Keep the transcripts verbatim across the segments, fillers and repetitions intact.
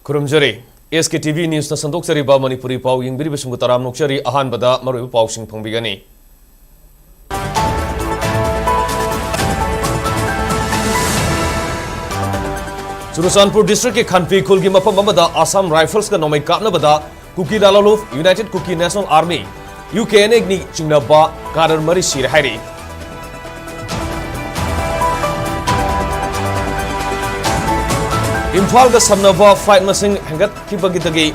ꯈꯨꯔꯨꯝꯖꯔꯤ꯫ ꯑꯦꯁ ꯀꯦ T V ꯅ꯭ꯌꯨꯁꯅ ꯁꯟꯗꯣꯛꯆꯔꯤꯕ Manipuri ꯄꯥꯎ ꯌꯦꯡꯕꯤꯔꯤꯕꯁꯤꯡꯕꯨ ꯇꯔꯥꯝꯅ ꯑꯣꯛꯆꯔꯤ꯫ ꯑꯍꯥꯟꯕꯗ ꯃꯔꯨꯑꯣꯏꯕ ꯄꯥꯎꯁꯤꯡ ꯐꯪꯕꯤꯒꯅꯤ꯫ ꯆꯨꯔꯆꯥꯟꯄꯨꯔ ꯗꯤꯁꯇ꯭ꯔꯤꯛꯀꯤ ꯈꯥꯟꯄꯤ ꯈꯨꯜꯒꯤ ꯃꯐꯝ ꯑꯃꯗ ꯑꯁꯥꯝ ꯔꯥꯏꯐꯜꯁꯀ ꯅꯣꯡꯃꯩ ꯀꯥꯞꯅꯕꯗ ꯀꯨꯀꯤ ꯂꯥꯂꯣꯂꯨꯞ United Kuki National Army, U K N ꯑꯦꯒꯤ ꯆꯤꯡꯅꯕ ꯀꯥꯗꯔ ꯃꯔꯤ ꯁꯤꯔꯦ ꯍꯥꯏꯔꯤ꯫ ꯏꯝꯐꯥꯜꯒ ꯁꯝꯅꯕ ꯐ꯭ꯂꯥꯏꯠ ꯃꯁꯤꯡ ꯍꯦꯟꯒꯠꯈꯤꯕꯒꯤꯗꯒꯤ,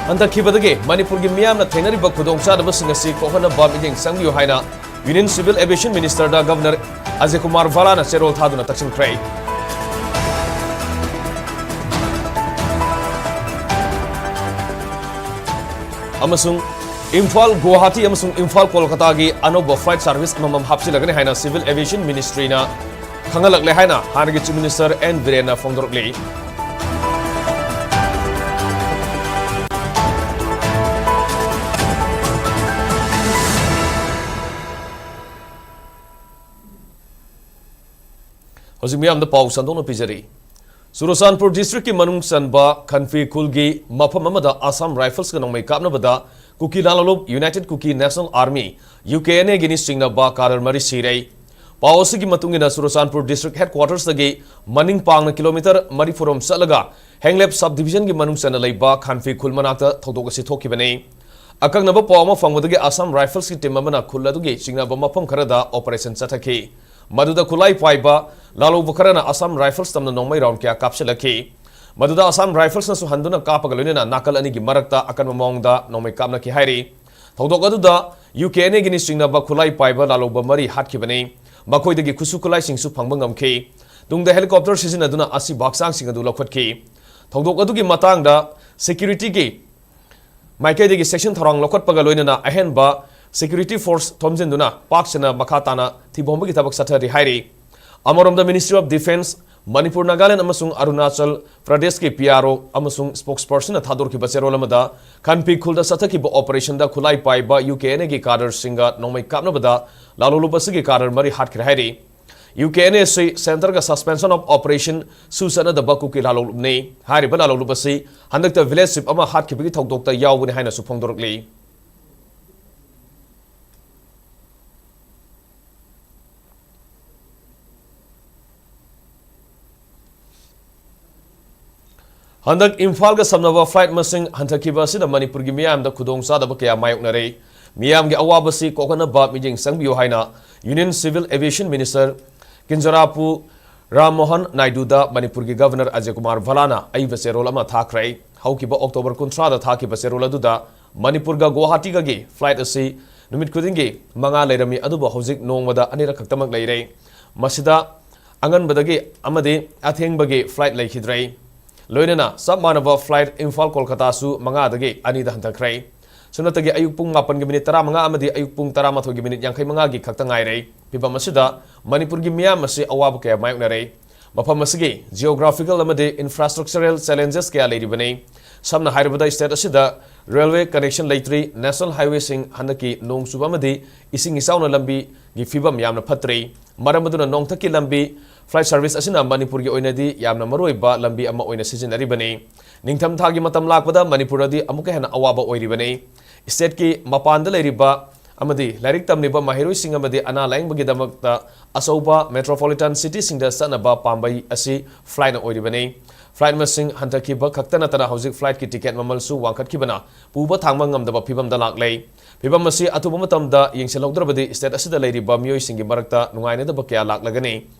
ꯍꯟꯊꯈꯤꯕꯗꯒꯤ ꯃꯅꯤꯄꯨꯔꯒꯤ ꯃꯤꯌꯥꯝꯅ ꯊꯦꯡꯅꯔꯤꯕ ꯈꯨꯗꯣꯡꯆꯥꯗꯕꯁꯤꯡ ꯑꯁꯤ ꯀꯣꯛꯍꯟꯅꯕ ꯃꯤꯠꯌꯦꯡ ꯆꯪꯕꯤꯌꯨ ꯍꯥꯏꯅ Union Civil Aviation Minister ꯗ Governor ꯑꯖꯌ ꯀꯨꯃꯥꯔ ꯚꯥꯂꯥꯅ ꯆꯦꯔꯣꯜ ꯊꯥꯗꯨꯅ ꯇꯛꯁꯤꯟꯈ꯭ꯔꯦ꯫ ꯑꯃꯁꯨꯡ ꯏꯝꯐꯥꯜ ꯒꯨꯋꯥꯍꯥꯇꯤ ꯑꯃꯁꯨꯡ ꯏꯝꯐꯥꯜ ꯀꯣꯜꯀꯇꯥꯒꯤ ꯑꯅꯧꯕ flight service ꯑꯃꯃꯝ ꯍꯥꯞꯆꯤꯜꯂꯒꯅꯤ ꯍꯥꯏꯅ Civil Aviation Ministry ꯅ ꯈꯪꯍꯜꯂꯛꯂꯦ ꯍꯥꯏꯅ ꯍꯥꯟꯅꯒꯤ Chief Minister ꯑꯦꯟ ꯕꯤꯔꯦꯟꯅ ꯐꯣꯡꯗꯣꯔꯛꯂꯤ꯫ ꯍꯧꯖꯤꯛ ꯃꯤꯌꯥꯝꯗ ꯄꯥꯎ ꯁꯟꯗꯣꯛꯅ ꯄꯤꯖꯔꯤ꯫ ꯆꯨꯔꯆꯥꯟꯄꯨꯔ ꯗꯤꯁꯇ꯭ꯔꯤꯛꯀꯤ ꯃꯅꯨꯡ ꯆꯟꯕ ꯈꯟꯐꯤ ꯈꯨꯜꯒꯤ ꯃꯐꯝ ꯑꯃꯗ ꯑꯁꯥꯝ ꯔꯥꯏꯐꯜꯁꯀ ꯅꯣꯡꯃꯩ ꯀꯥꯞꯅꯕꯗ ꯀꯨꯀꯤ ꯂꯥꯂꯣꯂꯨꯞ United Kuki National Army, U K N ꯑꯦꯒꯤꯅꯤ ꯆꯤꯡꯅꯕ ꯀꯥꯗꯔ ꯃꯔꯤ ꯁꯤꯔꯦ꯫ ꯄꯥꯎ ꯑꯁꯤꯒꯤ ꯃꯇꯨꯡ ꯏꯟꯅ ꯆꯨꯔꯆꯥꯟꯄꯨꯔ ꯗꯤꯁꯇ꯭ꯔꯤꯛ ꯍꯦꯗꯀ꯭ꯋꯥꯇꯔꯁꯇꯒꯤ ꯃꯅꯤꯡ ꯄꯥꯡꯅ ꯀꯤꯂꯣꯃꯤꯇꯔ ꯃꯔꯤꯐꯨ ꯔꯣꯝ ꯆꯠꯂꯒ ꯍꯦꯡꯂꯦꯞ ꯁꯕ ꯗꯤꯕꯤꯖꯟꯒꯤ ꯃꯅꯨꯡ ꯆꯟꯅ ꯂꯩꯕ ꯈꯥꯟꯐꯤ ꯈꯨꯜ ꯃꯅꯥꯛꯇ ꯊꯧꯗꯣꯛ ꯑꯁꯤ ꯊꯣꯛꯈꯤꯕꯅꯤ꯫ ꯑꯀꯛꯅꯕ ꯄꯥꯎ ꯑꯃ ꯐꯪꯕꯗꯒꯤ ꯑꯁꯥꯝ ꯔꯥꯏꯐꯜꯁꯀꯤ ꯇꯤꯝ ꯑꯃꯅ ꯈꯨꯜ ꯑꯗꯨꯒꯤ ꯆꯤꯡꯅꯕ ꯃꯐꯝ ꯈꯔꯗ ꯑꯣꯄꯔꯦꯁꯟ ꯆꯠꯊꯈꯤ꯫ ꯃꯗꯨꯗ ꯈꯨꯠꯂꯥꯏ ꯄꯥꯏꯕ ꯂꯥꯂꯧꯕ ꯈꯔꯅ ꯑꯁꯥꯝ ꯔꯥꯏꯐꯜꯁ ꯇꯝꯅ ꯅꯣꯡꯃꯩ ꯔꯥꯎꯟ ꯀꯌꯥ ꯀꯥꯞꯁꯤꯜꯂꯛꯈꯤ꯫ ꯃꯗꯨꯗ ꯑꯁꯥꯝ ꯔꯥꯏꯐꯜꯁꯅꯁꯨ ꯍꯟꯗꯨꯅ ꯀꯥꯞꯄꯒ ꯂꯣꯏꯅꯅ ꯅꯥꯀꯜ ꯑꯅꯤꯒꯤ ꯃꯔꯛꯇ ꯑꯀꯟꯕ ꯃꯑꯣꯡꯗ ꯅꯣꯡꯃꯩ ꯀꯥꯞꯅꯈꯤ ꯍꯥꯏꯔꯤ꯫ ꯊꯧꯗꯣꯛ ꯑꯗꯨꯗ ꯌꯨ ꯀꯦ ꯑꯦꯟ ꯑꯦꯒꯤꯅꯤ ꯆꯤꯡꯅꯕ ꯈꯨꯠꯂꯥꯏ ꯄꯥꯏꯕ ꯂꯥꯂꯧꯕ ꯃꯔꯤ ꯍꯥꯠꯈꯤꯕꯅꯤ꯫ ꯃꯈꯣꯏꯗꯒꯤ ꯈꯨꯠꯁꯨ ꯈꯨꯠꯂꯥꯏꯁꯤꯡꯁꯨ ꯐꯪꯕ ꯉꯝꯈꯤ꯫ ꯇꯨꯡꯗ ꯍꯦꯂꯤꯀꯣꯞꯇꯔ ꯁꯤꯖꯤꯟꯅꯗꯨꯅ ꯑꯁꯤꯕ ꯍꯛꯆꯥꯡꯁꯤꯡ ꯑꯗꯨ ꯂꯧꯈꯠꯈꯤ꯫ ꯊꯧꯗꯣꯛ ꯑꯗꯨꯒꯤ ꯃꯇꯥꯡꯗ ꯁꯦꯀ꯭ꯌꯨꯔꯤꯇꯤꯒꯤ ꯃꯥꯏꯀꯩꯗꯒꯤ ꯆꯦꯛꯁꯤꯟ ꯊꯧꯔꯥꯡ ꯂꯧꯈꯠꯄꯒ ꯂꯣꯏꯅꯅ ꯑꯍꯦꯟꯕ ꯁꯦꯀ꯭ꯌꯨꯔꯤꯇꯤ ꯐꯣꯔꯁ ꯊꯣꯝꯖꯤꯟꯗꯨꯅ ꯄꯥꯛ ꯁꯟꯅ ꯃꯈꯥ ꯇꯥꯅ ꯊꯤꯕ ꯍꯨꯝꯕꯒꯤ ꯊꯕꯛ ꯆꯠꯊꯔꯤ ꯍꯥꯏꯔꯤ꯫ ꯑꯃꯔꯣꯝꯗ Ministry of Defence, Manipur, Nagaland ꯑꯃꯁꯨꯡ ꯑꯔꯨꯅꯥꯆꯜ ꯄ꯭ꯔꯗꯦꯁꯀꯤ ꯄꯤ ꯑꯥꯔ ꯑꯣ ꯑꯃꯁꯨꯡ spokesperson ꯅ ꯊꯥꯗꯣꯔꯛꯈꯤꯕ ꯆꯦꯔꯣꯜ ꯑꯃꯗ ꯈꯟꯐꯤ ꯈꯨꯜꯗ ꯆꯠꯊꯈꯤꯕ ꯑꯣꯄꯔꯦꯁꯟꯗ ꯈꯨꯠꯂꯥꯏ ꯄꯥꯏꯕ ꯌꯨ ꯀꯦ ꯑꯦꯟ ꯑꯦꯒꯤ ꯀꯥꯗꯔꯁꯤꯡꯒ ꯅꯣꯡꯃꯩ ꯀꯥꯞꯅꯕꯗ ꯂꯥꯂꯣꯂꯨꯞ ꯑꯁꯤꯒꯤ ꯀꯥꯗꯔ ꯃꯔꯤ ꯍꯥꯠꯈ꯭ꯔꯦ ꯍꯥꯏꯔꯤ꯫ ꯌꯨ ꯀꯦ ꯑꯦꯟ ꯑꯦ ꯑꯁꯤ ꯁꯦꯟꯇꯔꯒ suspension of operation ꯁꯨ ꯆꯠꯅꯗꯕ ꯀꯨꯀꯤ ꯂꯥꯂꯣꯡꯂꯨꯞꯅꯤ꯫ ꯍꯥꯏꯔꯤꯕ ꯂꯥꯂꯣꯡꯂꯨꯞ ꯑꯁꯤ ꯍꯟꯗꯛꯇ village chief ꯑꯃ ꯍꯥꯠꯈꯤꯕꯒꯤ ꯊꯧꯗꯣꯛꯇ ꯌꯥꯎꯕꯅꯤ ꯍꯥꯏꯅꯁꯨ ꯐꯣꯡꯗꯣꯔꯛꯂꯤ꯫ ꯍꯟꯗꯛ ꯏꯝꯐꯥꯜꯒ ꯁꯝꯅꯕ flight ꯃꯁꯤꯡ ꯍꯟꯊꯈꯤꯕ ꯑꯁꯤꯅ ꯃꯅꯤꯄꯨꯔꯒꯤ ꯃꯤꯌꯥꯝꯗ ꯈꯨꯗꯣꯡꯆꯥꯗꯕ ꯀꯌꯥ ꯃꯥꯌꯣꯛꯅꯔꯦ꯫ ꯃꯤꯌꯥꯝꯒꯤ ꯑꯋꯥꯕꯁꯤ ꯀꯣꯛꯍꯟꯅꯕ ꯃꯤꯠꯌꯦꯡ ꯆꯪꯕꯤꯌꯨ ꯍꯥꯏꯅ Union Civil Aviation Minister ꯀꯤꯟꯖꯔꯥꯄꯨ Ram Mohan ꯅꯥꯏꯗꯨꯗ ꯃꯅꯤꯄꯨꯔꯒꯤ Governor ꯑꯖꯌ ꯀꯨꯃꯥꯔ ꯚꯂꯥꯅ ꯑꯏꯕ ꯆꯦꯔꯣꯜ ꯑꯃ ꯊꯥꯈ꯭ꯔꯦ꯫ ꯍꯧꯈꯤꯕ October ꯀꯨꯟꯊ꯭ꯔꯥꯗ ꯊꯥꯈꯤꯕ ꯆꯦꯔꯣꯜ ꯑꯗꯨꯗ ꯃꯅꯤꯄꯨꯔꯒ ꯒꯨꯋꯥꯍꯥꯇꯤꯒꯒꯤ flight ꯑꯁꯤ ꯅꯨꯃꯤꯠ ꯈꯨꯗꯤꯡꯒꯤ ꯃꯉꯥ ꯂꯩꯔꯝꯃꯤ, ꯑꯗꯨꯕꯨ ꯍꯧꯖꯤꯛ ꯅꯣꯡꯃꯗ ꯑꯅꯤꯔꯛ ꯈꯛꯇꯃꯛ ꯂꯩꯔꯦ꯫ ꯃꯁꯤꯗ ꯑꯉꯟꯕꯗꯒꯤ ꯑꯃꯗꯤ ꯑꯊꯦꯡꯕꯒꯤ flight ꯂꯩꯈꯤꯗ꯭ꯔꯦ꯫ ꯂꯣꯏꯅꯅ ꯆꯞ ꯃꯥꯟꯅꯕ flight ꯏꯝꯐꯥꯜ ꯀꯣꯜꯀꯇꯥꯁꯨ ꯃꯉꯥꯗꯒꯤ ꯑꯅꯤꯗ ꯍꯟꯊꯈ꯭ꯔꯦ꯫ ꯁꯨꯞꯅꯇꯒꯤ ꯑꯌꯨꯛ ꯄꯨꯡ ꯃꯥꯄꯟꯒꯤ ꯃꯤꯅꯤꯠ ꯇꯔꯥꯃꯉꯥ ꯑꯃꯗꯤ ꯑꯌꯨꯛ ꯄꯨꯡ ꯇꯔꯥꯃꯥꯊꯣꯏꯒꯤ ꯃꯤꯅꯤꯠ ꯌꯥꯡꯈꯩ ꯃꯉꯥꯒꯤ ꯈꯛꯇ ꯉꯥꯏꯔꯦ꯫ ꯐꯤꯚꯝ ꯑꯁꯤꯗ ꯃꯅꯤꯄꯨꯔꯒꯤ ꯃꯤꯌꯥꯝ ꯑꯁꯤ ꯑꯋꯥꯕ ꯀꯌꯥ ꯃꯥꯌꯣꯛꯅꯔꯦ꯫ ꯃꯐꯝ ꯑꯁꯤꯒꯤ geographical ꯑꯃꯗꯤ infrastructural challenges ꯀꯌꯥ ꯂꯩꯔꯤꯕꯅꯤ꯫ ꯁꯝꯅ ꯍꯥꯏꯔꯕꯗ, state ꯑꯁꯤꯗ railway connection ꯂꯩꯇ꯭ꯔꯤ, national highwayꯁꯤꯡ ꯍꯟꯗꯛꯀꯤ ꯅꯣꯡ ꯆꯨꯕ ꯑꯃꯗꯤ ꯏꯁꯤꯡ ꯏꯆꯥꯎꯅ ꯂꯝꯕꯤꯒꯤ ꯐꯤꯚꯝ ꯌꯥꯝꯅ ꯐꯠꯇ꯭ꯔꯤ꯫ ꯃꯔꯝ ꯑꯗꯨꯅ ꯅꯣꯡꯊꯛꯀꯤ ꯂꯝꯕꯤ flight service ꯑꯁꯤꯅ ꯃꯅꯤꯄꯨꯔꯒꯤ ꯑꯣꯏꯅꯗꯤ ꯌꯥꯝꯅ ꯃꯔꯨꯑꯣꯏꯕ ꯂꯝꯕꯤ ꯑꯃ ꯑꯣꯏꯅ ꯁꯤꯖꯤꯟꯅꯔꯤꯕꯅꯤ꯫ ꯅꯤꯡꯊꯝꯊꯥꯒꯤ ꯃꯇꯝ ꯂꯥꯛꯄꯗ ꯃꯅꯤꯄꯨꯔꯗꯗꯤ ꯑꯃꯨꯛꯀ ꯍꯦꯟꯅ ꯑꯋꯥꯕ ꯑꯣꯏꯔꯤꯕꯅꯤ꯫ Stateꯀꯤ ꯃꯄꯥꯟꯗ ꯂꯩꯔꯤꯕ ꯑꯃꯗꯤ ꯂꯥꯏꯔꯤꯛ ꯇꯝꯂꯤꯕ ꯃꯍꯩꯔꯣꯏꯁꯤꯡ ꯑꯃꯗꯤ ꯑꯅꯥ ꯂꯥꯌꯦꯡꯕꯒꯤꯗꯃꯛꯇ ꯑꯆꯧꯕ metropolitan cityꯁꯤꯡꯗ ꯆꯠꯅꯕ ꯄꯥꯝꯕꯩ ꯑꯁꯤ flightꯅ ꯑꯣꯏꯔꯤꯕꯅꯤ꯫ Flight ꯃꯁꯤꯡ ꯍꯟꯊꯈꯤꯕ ꯈꯛꯇ ꯅꯠꯇꯅ ꯍꯧꯖꯤꯛ flightꯀꯤ ticket ꯃꯃꯜꯁꯨ ꯋꯥꯡꯈꯠꯈꯤꯕꯅ ꯄꯨꯕ ꯊꯥꯡꯕ ꯉꯝꯗꯕ ꯐꯤꯚꯝꯗ ꯂꯥꯛꯂꯦ꯫ ꯐꯤꯚꯝ ꯑꯁꯤ ꯑꯊꯨꯕ ꯃꯇꯝꯗ ꯌꯦꯡꯁꯤꯜꯍꯧꯗ꯭ꯔꯕꯗꯤ state ꯑꯁꯤꯗ ꯂꯩꯔꯤꯕ ꯃꯤꯑꯣꯏꯁꯤꯡꯒꯤ ꯃꯔꯛꯇ ꯅꯨꯡꯉꯥꯏꯅꯗꯕ ꯀꯌꯥ ꯂꯥꯛꯂꯒꯅꯤ꯫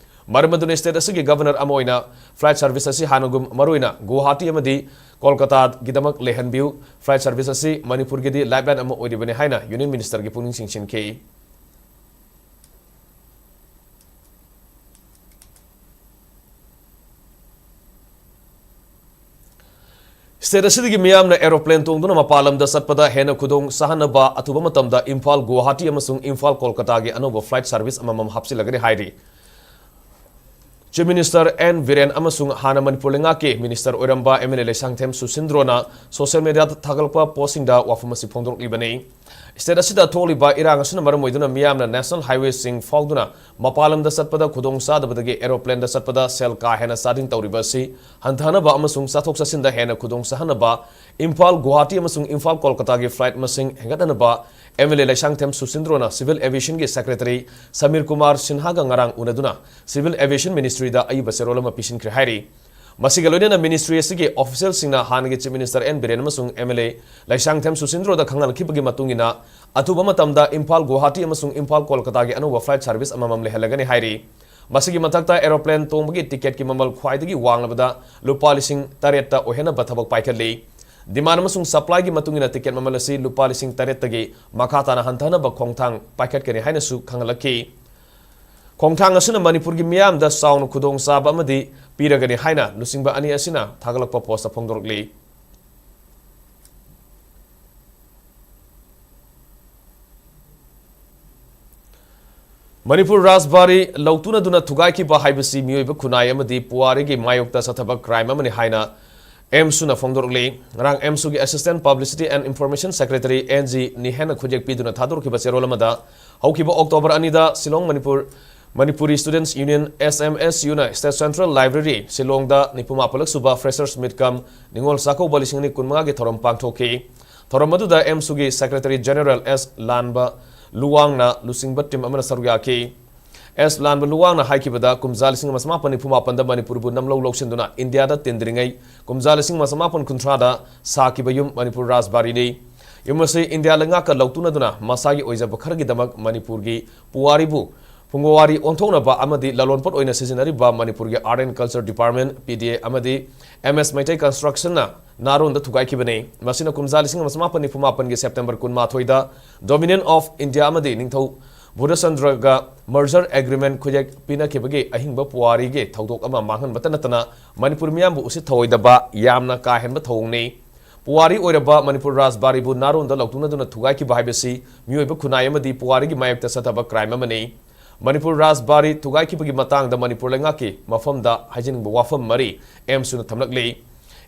ꯃꯔꯝ ꯑꯗꯨꯅ state ꯑꯁꯤꯒꯤ Governor ꯑꯃ ꯑꯣꯏꯅ flight service ꯑꯁꯤ ꯍꯥꯟꯅꯒꯨꯝ ꯃꯔꯨꯑꯣꯏꯅ ꯒꯨꯋꯥꯍꯥꯇꯤ ꯑꯃꯗꯤ ꯀꯣꯜꯀꯇꯥꯒꯤꯗꯃꯛ ꯂꯩꯍꯟꯕꯤꯌꯨ꯫ Flight service ꯑꯁꯤ ꯃꯅꯤꯄꯨꯔꯒꯤꯗꯤ lifeline ꯑꯃ ꯑꯣꯏꯔꯤꯕꯅꯤ ꯍꯥꯏꯅ Union Ministerꯒꯤ ꯄꯨꯛꯅꯤꯡ ꯆꯤꯡꯁꯤꯟꯈꯤ꯫ State ꯑꯁꯤꯗꯒꯤ ꯃꯤꯌꯥꯝꯅ aeroplane ꯇꯣꯡꯗꯨꯅ ꯃꯄꯥꯟ ꯂꯝꯗ ꯆꯠꯄꯗ ꯍꯦꯟꯅ ꯈꯨꯗꯣꯡ ꯆꯥꯍꯟꯅꯕ ꯑꯊꯨꯕ ꯃꯇꯝꯗ ꯏꯝꯐꯥꯜ ꯒꯨꯋꯥꯍꯥꯇꯤ ꯑꯃꯁꯨꯡ ꯏꯝꯐꯥꯜ ꯀꯣꯜꯀꯇꯥꯒꯤ ꯑꯅꯧꯕ flight service ꯑꯃꯃꯝ ꯍꯥꯞꯆꯤꯜꯂꯒꯅꯤ ꯍꯥꯏꯔꯤ꯫ Chief Minister N ꯕꯤꯔꯦꯟ ꯑꯃꯁꯨꯡ ꯍꯥꯟꯅ ꯃꯅꯤꯄꯨꯔ ꯂꯩꯉꯥꯛꯀꯤ minister ꯑꯣꯏꯔꯝꯕ MLA ꯂꯩꯁꯥꯡꯊꯦꯝ ꯁꯨꯁꯤꯟꯗ꯭ꯔꯣꯅ social media ꯗ ꯊꯥꯒꯠꯂꯛꯄ post ꯁꯤꯡꯗ ꯋꯥꯐꯝ ꯑꯁꯤ ꯐꯣꯡꯗꯣꯔꯛꯂꯤꯕꯅꯤ꯫ State ꯑꯁꯤꯗ ꯊꯣꯛꯂꯤꯕ ꯏꯔꯥꯡ ꯑꯁꯤꯅ ꯃꯔꯝ ꯑꯣꯏꯗꯨꯅ ꯃꯤꯌꯥꯝꯅ national highway ꯁꯤꯡ ꯐꯥꯎꯗꯨꯅ ꯃꯄꯥꯟ ꯂꯝꯗ ꯆꯠꯄꯗ ꯈꯨꯗꯣꯡ ꯆꯥꯗꯕꯗꯒꯤ aeroplane ꯗ ꯆꯠꯄꯗ ꯁꯦꯜ ꯀꯥ ꯍꯦꯟꯅ ꯆꯥꯗꯤꯡ ꯇꯧꯔꯤꯕ ꯑꯁꯤ ꯍꯟꯊꯍꯟꯅꯕ ꯑꯃꯁꯨꯡ ꯆꯠꯊꯣꯛ ꯆꯠꯁꯤꯟꯗ ꯍꯦꯟꯅ ꯈꯨꯗꯣꯡ ꯆꯥꯍꯟꯅꯕ ꯏꯝꯐꯥꯜ ꯒꯨꯋꯥꯍꯥꯇꯤ ꯑꯃꯁꯨꯡ ꯏꯝꯐꯥꯜ ꯀꯣꯜꯀꯇꯥꯒꯤ flight ꯃꯁꯤꯡ ꯍꯦꯟꯒꯠꯍꯟꯅꯕ MLA ꯂꯩꯁꯥꯡꯊꯦꯝ ꯁꯨꯁꯤꯟꯗ꯭ꯔꯣꯅ Civil Aviation ꯒꯤ Secretary ꯁꯃꯤꯔ ꯀꯨꯃꯥꯔ ꯁꯤꯟꯍꯥꯒ ꯉꯔꯥꯡ ꯎꯅꯗꯨꯅ Civil Aviation Ministry ꯗ ꯑꯏꯕ ꯆꯦꯔꯣꯜ ꯑꯃ ꯄꯤꯁꯤꯟꯈ꯭ꯔꯦ ꯍꯥꯏꯔꯤ꯫ ꯃꯁꯤꯒ ꯂꯣꯏꯅꯅ ministry ꯑꯁꯤꯒꯤ official ꯁꯤꯡꯅ ꯍꯥꯟꯅꯒꯤ Chief Minister N ꯕꯤꯔꯦꯟ ꯑꯃꯁꯨꯡ MLA ꯂꯩꯁꯥꯡꯊꯦꯝ ꯁꯨꯁꯤꯟꯗ꯭ꯔꯣꯗ ꯈꯪꯍꯜꯂꯛꯈꯤꯕꯒꯤ ꯃꯇꯨꯡ ꯏꯟꯅ, ꯑꯊꯨꯕ ꯃꯇꯝꯗ ꯏꯝꯐꯥꯜ ꯒꯨꯋꯥꯍꯥꯇꯤ ꯑꯃꯁꯨꯡ ꯏꯝꯐꯥꯜ ꯀꯣꯜꯀꯇꯥꯒꯤ ꯑꯅꯧꯕ flight service ꯑꯃꯃꯝ ꯂꯩꯍꯜꯂꯒꯅꯤ ꯍꯥꯏꯔꯤ꯫ ꯃꯁꯤꯒꯤ ꯃꯊꯛꯇ aeroplane ꯇꯣꯡꯕꯒꯤ ticket ꯀꯤ ꯃꯃꯜ ꯈ꯭ꯋꯥꯏꯗꯒꯤ ꯋꯥꯡꯂꯕꯗ ꯂꯨꯄꯥ ꯂꯤꯁꯤꯡ ꯇꯔꯦꯠꯇ ꯑꯣꯏꯍꯟꯅꯕ ꯊꯕꯛ ꯄꯥꯏꯈꯠꯂꯤ꯫ Demand ꯑꯃꯁꯨꯡ supply ꯒꯤ ꯃꯇꯨꯡ ꯏꯟꯅ ticket ꯃꯃꯜ ꯑꯁꯤ ꯂꯨꯄꯥ ꯂꯤꯁꯤꯡ ꯇꯔꯦꯠꯇꯒꯤ ꯃꯈꯥ ꯇꯥꯅ ꯍꯟꯊꯍꯟꯅꯕ ꯈꯣꯡꯊꯥꯡ ꯄꯥꯏꯈꯠꯀꯅꯤ ꯍꯥꯏꯅꯁꯨ ꯈꯪꯍꯜꯂꯛꯈꯤ꯫ ꯈꯣꯡꯊꯥꯡ ꯑꯁꯤꯅ ꯃꯅꯤꯄꯨꯔꯒꯤ ꯃꯤꯌꯥꯝꯗ ꯆꯥꯎꯅ ꯈꯨꯗꯣꯡꯆꯥꯕ ꯑꯃꯗꯤ ꯄꯤꯔꯒꯅꯤ ꯍꯥꯏꯅ ꯂꯨꯆꯤꯡꯕ ꯑꯅꯤ ꯑꯁꯤꯅ ꯊꯥꯒꯠꯂꯛꯄ post ꯐꯣꯡꯗꯣꯔꯛꯂꯤ꯫ ꯃꯅꯤꯄꯨꯔ ꯔꯥꯖꯕꯥꯔꯤ ꯂꯧꯇꯨꯅꯗꯨꯅ ꯊꯨꯒꯥꯏꯈꯤꯕ ꯍꯥꯏꯕꯁꯤ ꯃꯤꯑꯣꯏꯕ ꯈꯨꯟꯅꯥꯏ ꯑꯃꯗꯤ ꯄꯨꯋꯥꯔꯤꯒꯤ ꯃꯥꯌꯣꯛꯇ ꯆꯠꯊꯕ crime ꯑꯃꯅꯤ ꯍꯥꯏꯅ ꯑꯦꯝꯁꯨꯅ ꯐꯣꯡꯗꯣꯔꯛꯂꯤ꯫ ꯉꯔꯥꯡ ꯑꯦꯝꯁꯨꯒꯤ Assistant Publicity and Information Secretary N G ꯅꯤꯍꯦꯟꯅ ꯈꯨꯠꯌꯦꯛ ꯄꯤꯗꯨꯅ ꯊꯥꯗꯣꯔꯛꯈꯤꯕ ꯆꯦꯔꯣꯜ ꯑꯃꯗ, ꯍꯧꯈꯤꯕ October ꯑꯅꯤꯗ Shillong Manipur, Manipuri Students Union, S M S U ꯅ State Central Library ꯁꯤꯂꯣꯡꯗ ꯅꯤꯐꯨ ꯃꯥꯄꯜꯂꯛ ꯁꯨꯕ Freshers Meet cum Ningol Chakkouba ꯂꯤꯁꯤꯡ ꯑꯅꯤ ꯀꯨꯟꯃꯉꯥꯒꯤ ꯊꯧꯔꯝ ꯄꯥꯡꯊꯣꯛꯈꯤ꯫ ꯊꯧꯔꯝ ꯑꯗꯨꯗ ꯑꯦꯝꯁꯨꯒꯤ Secretary General S ꯂꯥꯟꯕ ꯂꯨꯋꯥꯡꯅ ꯂꯨꯆꯤꯡꯕ team ꯑꯃꯅ ꯁꯔꯨꯛ ꯌꯥꯈꯤ꯫ ꯑꯦꯁ ꯂꯥꯟꯕ ꯂꯨꯋꯥꯡꯅ ꯍꯥꯏꯈꯤꯕꯗ, ꯀꯨꯝꯖꯥ ꯂꯤꯁꯤꯡ ꯑꯃ ꯆꯃꯥꯄꯟ ꯅꯤꯐꯨ ꯃꯥꯄꯟꯗ ꯃꯅꯤꯄꯨꯔꯕꯨ ꯅꯝꯂꯧ ꯂꯧꯁꯤꯟꯗꯨꯅ ꯏꯟꯗꯤꯌꯥꯗ ꯇꯤꯟꯗ꯭ꯔꯤꯉꯩ ꯀꯨꯝꯖꯥ ꯂꯤꯁꯤꯡ ꯑꯃ ꯆꯃꯥꯄꯟ ꯀꯨꯟꯊ꯭ꯔꯥꯗ ꯁꯥꯈꯤꯕ ꯌꯨꯝ ꯃꯅꯤꯄꯨꯔ ꯔꯥꯖꯕꯥꯔꯤꯅꯤ꯫ ꯌꯨꯝ ꯑꯁꯤ ꯏꯟꯗꯤꯌꯥ ꯂꯩꯉꯥꯛꯀ ꯂꯧꯇꯨꯅꯗꯨꯅ ꯃꯁꯥꯒꯤ ꯑꯣꯏꯖꯕ ꯈꯔꯒꯤꯗꯃꯛ ꯃꯅꯤꯄꯨꯔꯒꯤ ꯄꯨꯋꯥꯔꯤꯕꯨ ꯐꯨꯡꯒꯋꯥꯔꯤ ꯑꯣꯟꯊꯣꯛꯅꯕ ꯑꯃꯗꯤ ꯂꯂꯣꯟꯄꯣꯠ ꯑꯣꯏꯅ ꯁꯤꯖꯤꯟꯅꯔꯤꯕ ꯃꯅꯤꯄꯨꯔꯒꯤ Art and Culture Department, P D A, ꯑꯃꯗꯤ M S Meitei Construction ꯅ ꯅꯥꯔꯣꯟꯗ ꯊꯨꯒꯥꯏꯈꯤꯕꯅꯤ꯫ ꯃꯁꯤꯅ ꯀꯨꯝꯖꯥ ꯂꯤꯁꯤꯡ ꯑꯃ ꯆꯃꯥꯄꯟ ꯅꯤꯐꯨ ꯃꯥꯄꯟꯒꯤ September ꯀꯨꯟꯃꯥꯊꯣꯏꯗ Dominion of India ꯑꯃꯗꯤ ꯅꯤꯡꯊꯧ ꯕꯨꯙꯆꯟꯗ꯭ꯔꯒ merger agreement ꯈꯨꯌꯦꯛ ꯄꯤꯅꯈꯤꯕꯒꯤ ꯑꯍꯤꯡꯕ ꯄꯨꯋꯥꯔꯤꯒꯤ ꯊꯧꯗꯣꯛ ꯑꯃ ꯃꯥꯡꯍꯟꯕꯇ ꯅꯠꯇꯅ ꯃꯅꯤꯄꯨꯔ ꯃꯤꯌꯥꯝꯕꯨ ꯎꯁꯤꯠ ꯊꯑꯣꯏꯗꯕ ꯌꯥꯝꯅ ꯀꯥ ꯍꯦꯟꯕ ꯊꯧꯑꯣꯡꯅꯤ꯫ ꯄꯨꯋꯥꯔꯤ ꯑꯣꯏꯔꯕ ꯃꯅꯤꯄꯨꯔ ꯔꯥꯖꯕꯥꯔꯤꯕꯨ ꯅꯥꯔꯣꯟꯗ ꯂꯧꯇꯨꯅꯗꯨꯅ ꯊꯨꯒꯥꯏꯈꯤꯕ ꯍꯥꯏꯕꯁꯤ ꯃꯤꯑꯣꯏꯕ ꯈꯨꯟꯅꯥꯏ ꯑꯃꯗꯤ ꯄꯨꯋꯥꯔꯤꯒꯤ ꯃꯥꯌꯣꯛꯇ ꯆꯠꯊꯕ crime ꯑꯃꯅꯤ꯫ ꯃꯅꯤꯄꯨꯔ ꯔꯥꯖꯕꯥꯔꯤ ꯊꯨꯒꯥꯏꯈꯤꯕꯒꯤ ꯃꯇꯥꯡꯗ ꯃꯅꯤꯄꯨꯔ ꯂꯩꯉꯥꯛꯀꯤ ꯃꯐꯝꯗ ꯍꯥꯏꯖꯅꯤꯡꯕ ꯋꯥꯐꯝ ꯃꯔꯤ ꯑꯦꯝꯁꯨꯅ ꯊꯝꯂꯛꯂꯤ꯫